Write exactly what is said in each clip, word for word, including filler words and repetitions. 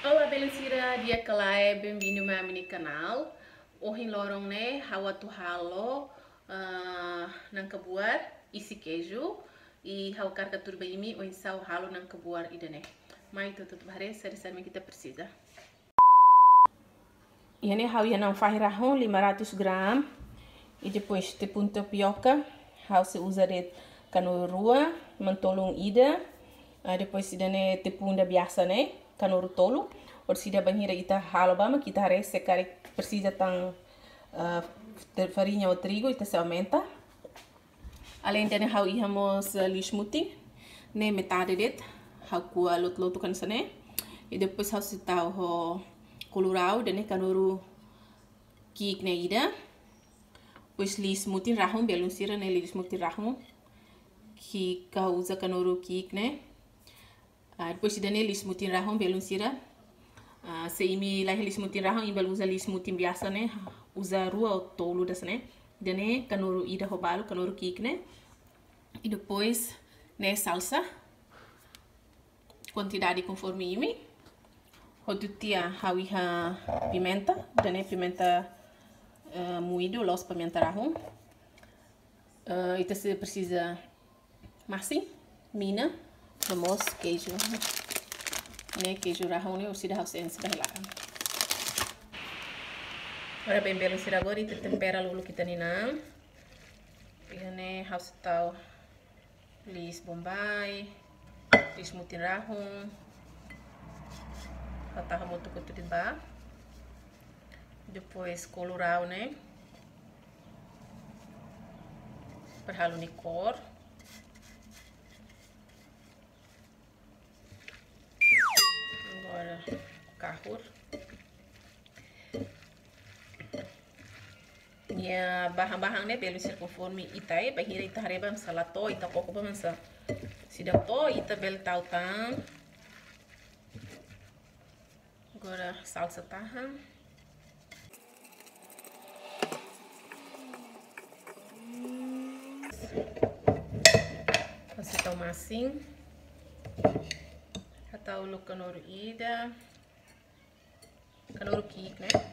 Olá, belun sira, di'ak ka lae, bem-vindo mai ha'u-nia kanál. Ohin loron ne'e, ha'u atu halo, ah, naan kabuar isi keiju, i ha'u hakarak hatudu ba imi oinsá halo naan kabuar ida-ne'e. Mai ita hotu-hotu bá haree saida-saida mak ita presiza. Iha ne'e ha'u iha naan fahi rahun lima ratus gram. I depois tepung tapioka, ha'u sei uza de'it kanuru rua, mantolun ida. Ah, depois ida-ne'e tepung ida biasa ne'e, kanuru tolu. Orsida bainhira ita halo ba mak ita haree se karik presiza tan, ah, ter-, fariña ou trigu, ita sei aumenta. Além de ne'e ha'u iha mós, eh, liis-mutin, ne'e metade de'it, ha'u ko'a lotu-lotu hanesan ne'e. I depois ha'u sei tau ho kolorau, ida-ne'e kanuru ki'ik ne'e ida. Depois liis-mutin rahun, belun sira, ne'e liis-mutin rahun. Ki'ik ha'u uza kanuru ki'ik ne'e. Ah, depois ida-ne'e liis-mutin rahun, belun sira. Ah, se imi la iha liis-mutin rahun, imi bele uza liis-mutin biasa ne'e, uza rua ou tolu hanesan ne'e. Ida-ne'e kanuru ida ho balu, kanuru ki'ik ne'e. I depois ne'e salsa. Kuantidade konforme imi. Hotu tiha ha'u iha pimenta, ida-ne'e pimenta, eh, moídu, la'ós pimenta rahun. Eh, ita sei presiza masin, mina, no mós keiju. Ne'e keiju rahun ne'e orsida ha'u sei enxe ba hela. Ora bem, belun sira, agora ita tempera uluk ita-nia naan. Iha ne'e ha'u sei tau liis bombay, liis-mutin rahun. Ha'u tau hamutuk hotu de'it ba. Depois kolorau ne'e. Para halo nia kór. Agora kahur. Nia bahan-bahan ne'e belun sira konforme ita, eh, bainhira ita haree ba mak sala to'o, ita koko ba mak sala seidauk to'o, ita bele tau tan. Agora salsa tahan. Ha'u sei tau masin. Ha'u tau uluk kanuru ida. Kanuru ki'ik ne'e.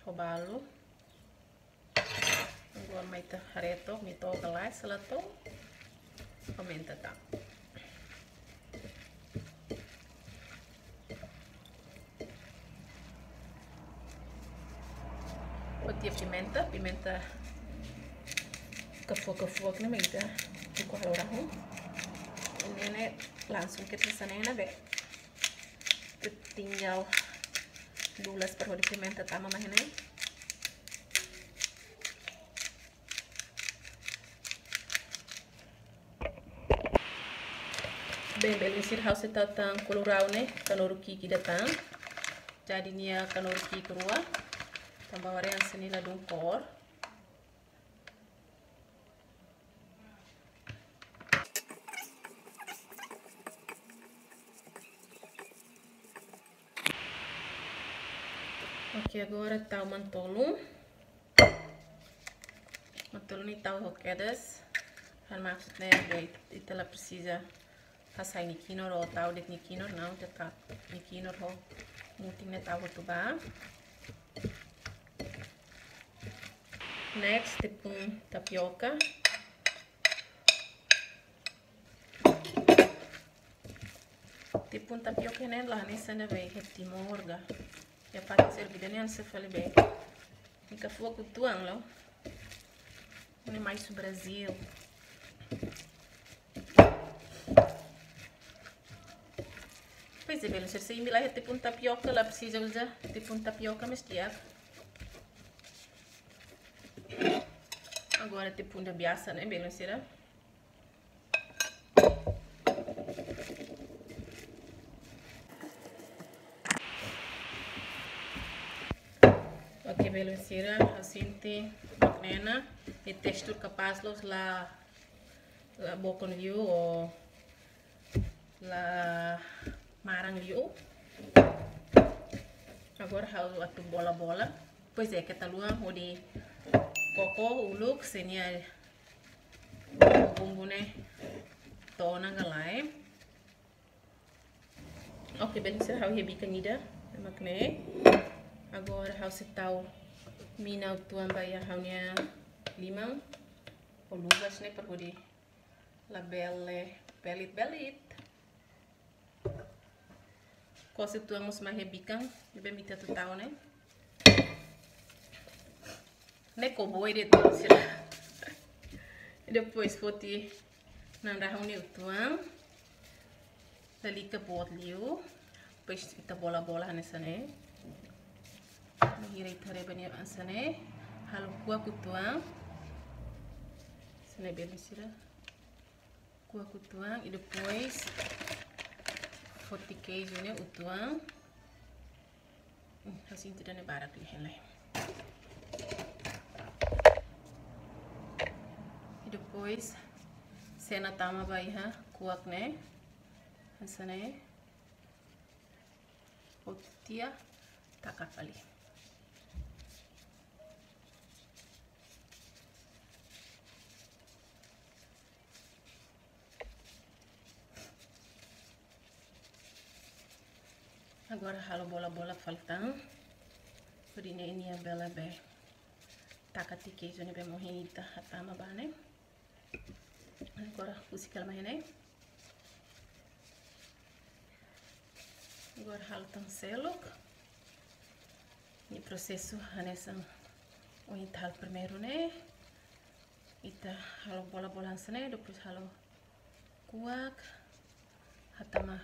Ho balu. Agora mai ita haree took, nia to'o ka lae, se la to'o, aumenta tan. Hotu tiha pimenta, pimenta kafuak-kafuak ne'e mak ita tuku halo rahun. Ne'e ne'e langsung ketak hanesan ne'e ne'ebé. Tinggal dulas para hodi pimenta tama mai ne'e. Bem, belun sira, ha'u sei tau tan kolorau ne'e, kanuru ki'ik ida tan. Jadi nia kanuru ki'ik rua. Tanba warean sini la dun kór. Oke, agora tau mantolun. Mantolun ne'e tau ho kedas. Ha'u-nia maksud ne'e, ita la presiza hasai nia kinur ou tau de'it nia kinur, não, ita tau nia kinur ho mutin ne'e tau hotu ba. Next, tepung tapioka. Tepung tapioka ne'e la hanesan ida be iha Timor ka. Iha fatin seluk ida-ne'e hanesan fali be. Nia kafuak uitoan loos. Ne'e mai husi Brazil. Pois é, belun sira, se imi la iha tepung tapioka, la presiza uza tepung tapioka, mas di'ak. Agora tepung ida biasa, ne'e, belun sira. Oke, belun sira, ha'u sente mak ne'e ona, nia tekstur kapás loos, la, la bokon liu ou la maran liu. Agora ha'u atu bola-bola. Pois é, keta haluha hodi koko uluk se nia bumbu ne'e to'o ona ka lae. Oke, belun sira, ha'u iha bikan ida, mak ne'e. Agora ha'u sei tau mina uitoan ba iha ha'u-nia liman, ou luvas ne'e, para hodi labele belit-belit. Kose uitoan mós mai iha bikan, ne'ebé mak ita atu tau ne'e. Ne'e koboi de'it, belun sira. Depois foti na'an rahun ne'e uitoan. Lalika boot liu. Depois ita bola-bola hanesan ne'e. Bainhira ita haree ba nia hanesan ne'e, halo kuak uitoan. Hanesan ne'e, belun sira. Kuak uitoan, i depois foti keiju ne'e uitoan. Hmm, ha'u sente ida-ne'e barak liu hela. I depois sena tama ba iha kuak ne'e. Hanesan ne'e. Foti tiha, taka fali. Agora halo bola-bola fali tan. Hodi ne'e nia bele be taka tiha keiju ne'ebé mak ohin ita hatama ba ne'e. Agora husik hela mai ne'e. Agora halo tan seluk. Nia prosesu hanesan ohin ita halo primeiru ne'e. Ita halo bola-bola hanesan ne'e, depois halo kuak. Hatama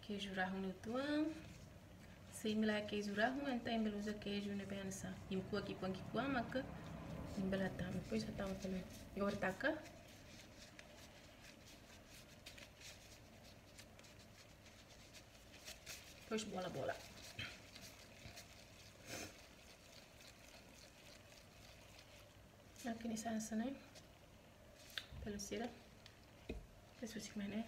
keiju rahun ne'e uitoan. Se imi la iha keiju rahun, entaun imi bele uza keiju ne'ebé hanesan imi kuak ki'ikoan-ki'ikoan maka imi bele hatama. Depois hatama fali. Agora taka. Depois bola-bola. Oke, nia sai hanesan ne'e. Belun sira. Depois husik mai ne'e.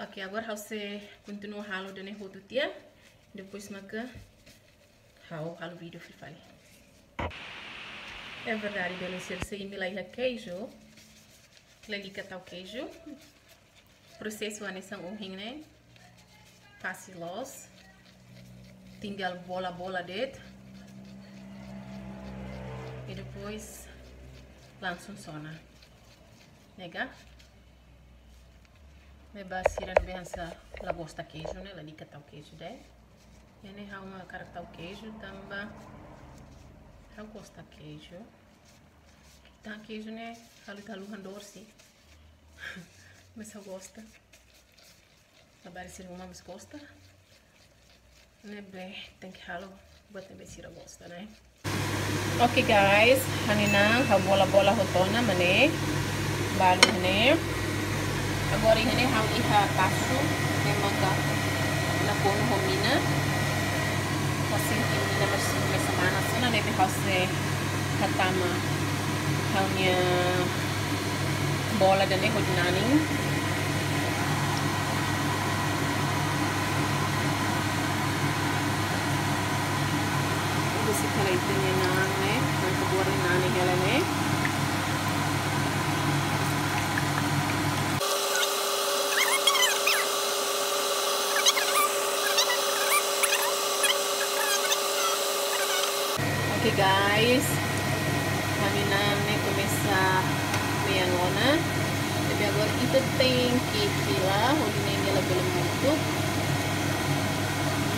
Oke, agora ha'u sei kontinua halo ida-ne'e hotu tiha. Depois maka ha'u halo vídeo fali fali. É verdade, belun sira, se imi la iha keiju, lalika tau keiju. Prosesu hanesan ohin ne'e, fasil loos. Tinggal bola-bola de'it. I depois langsung sona. Ne'e ka? Ne'e ba sira ne'ebé hanesan la gosta keiju ne'e, lalika tau keiju de'it. Ne'e ha'u mak hakarak tau keiju tanba ha'u gosta keiju. Tan keiju ne'e halo ita haluha dor sih. Mas ha'u gosta. Labarik sira ruma mós gosta. Ne'ebé tenke halo buat ne'ebé sira gosta, ne'e? Oke, guys, ha'u-nia na'an ha'u bola-bola hotu ona, mak ne'e. Balu ne'e. Agora iha ne'e ha'u iha taxu, ne'e maka nakonu ho mina. Ha'u sente mina mós komesa manas ona, ne'ebé ha'u sei hatama ha'u-nia bola ida-ne'e hodi nanin. Husik hela ita-nia na'an ne'e, mak agora nanin hela ne'e. Oke, guys, ha'u-nia na'an ne'e komesa mean ona. Tapi agora ita tenke fila, hodi ne'e nia labele mutuk.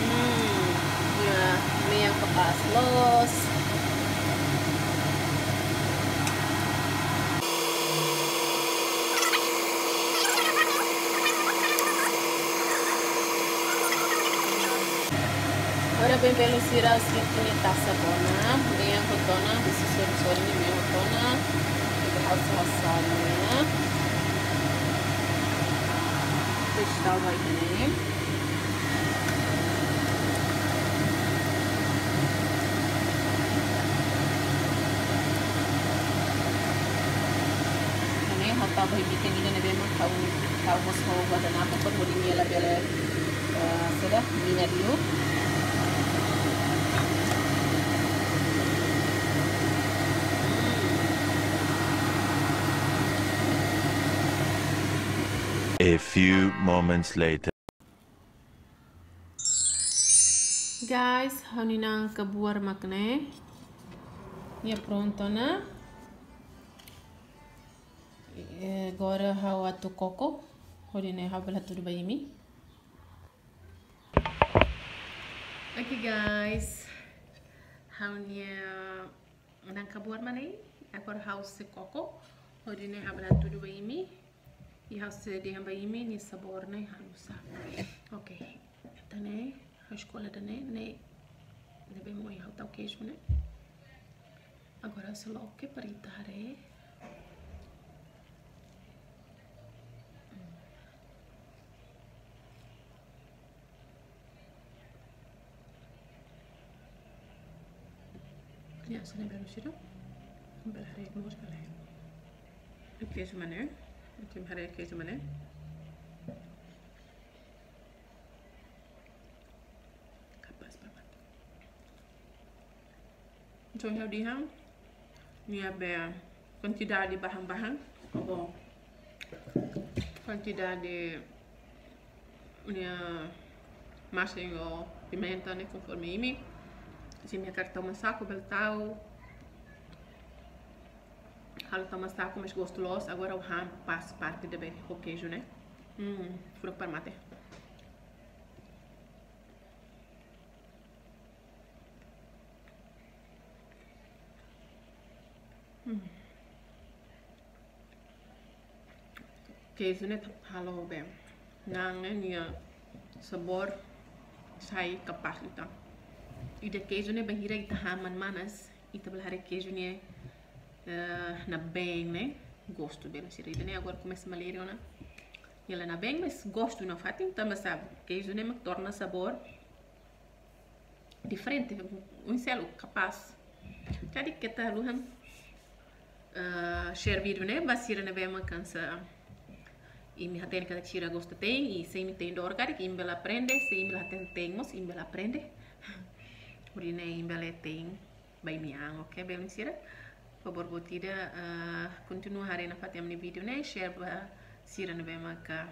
Hmm, ya, mean kapás loos. Ora bem, belun sira, ha'u siap nia tasak ona. Mean hotu ona, husi sorin-sorin nia mean hotu ona. Ita ha'u sasal ona. Ita tau ba iha ne'e. Ne'e ha'u tau ba iha bikan ida ne'ebé mak ha'u, ha'u mós ho guardanapu para hodi nia labele, eh, saida, mina liu. A few moments later. Guys, ha'u-nia na'an kabuar mak ne'e. Nia prontu ona. Eh, agora ha'u atu koko. Hodi nune'e ha'u bele hatudu ba imi. Oke guys, ha'u-nia na'an kabuar mak ne'e. Agora ha'u sei koko. Hodi nune'e ha'u bele hatudu ba imi. I ha'u sei dehan ba imi nia sabór ne'e halo saida. Oke. Ida-ne'e, ha'u eskolla ida-ne'e, ne'e, ne'ebé mak ohin ha'u tau keiju ne'e. Agora ha'u sei loke para ita haree. Ya, sini baru sudah. Bele haree mós kala. Keiju mak ne'e. Ita haree keiju mak ne'e. Kapás para mate. Entaun, ha'u dehan, nia be kuantidade bahan-bahan, ou kuantidade nia masin ou pimenta ne'e konforme imi. Se imi hakarak tau masaku, bele tau. Halo tau masaku, mas gostu loos, agora ha'u han pas parte ida be ho keiju ne'e. Hmm, furak para mate. Hmm. Keiju ne'e halo be na'an ne'e nia sabór sai kapás liután. Ida keiju ne'e bainhira ita han manas-manas, ita bele haree keiju ne'e, eh, nabeen ne'e gostu be sira. Ida-ne'e agora komesa malirin ona. Nia la nabeen, mas gostu nafatin, tanba sabe, keiju ne'e mak torna sabór diferente, oinsá loos, kapás. Jadi keta haluha, eh, share vídeo ne'e ba sira ne'ebé mak hanesan imi hatene katak sira gosta te'in, i se imi te'in dór karik imi bele aprende, se imi la hatene te'in mós imi bele aprende. Hodi nune'e imi bele te'in ba imi-nia an, oke, belun sira? Favór boot ida, eh, kontinua haree nafatin ami-nia vídeo ne'e, share ba sira ne'ebé maka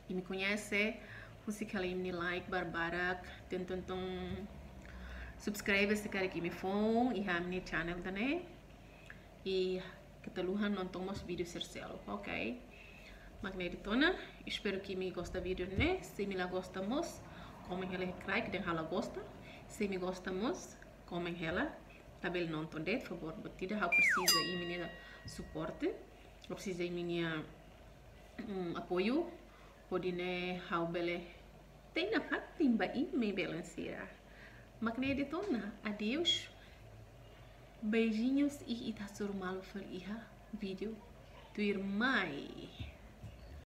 imi koñese, husik hela imi-nia like barak-barak, tenton subscribe se karik imi foun iha ami-nia channel ida-ne'e. I keta haluha nonton mós vídeo sira seluk, oke? Mak ne'e de'it ona, espera ke imi gosta vídeo ne'e, se imi la gosta mós, komen hela iha kraik dehan ha'u la gosta, se imi gosta mós, komen hela, labele nonton de'it, favór boot ida, ha'u presiza imi-nia suporte, ha'u presiza imi-nia, mm, apoiu, hodi nune'e ha'u bele te'in nafatin ba imi belun sira. Mak ne'e de'it ona, adeus. Beijinhos i ita hasoru malu fali iha vídeo tuirmai.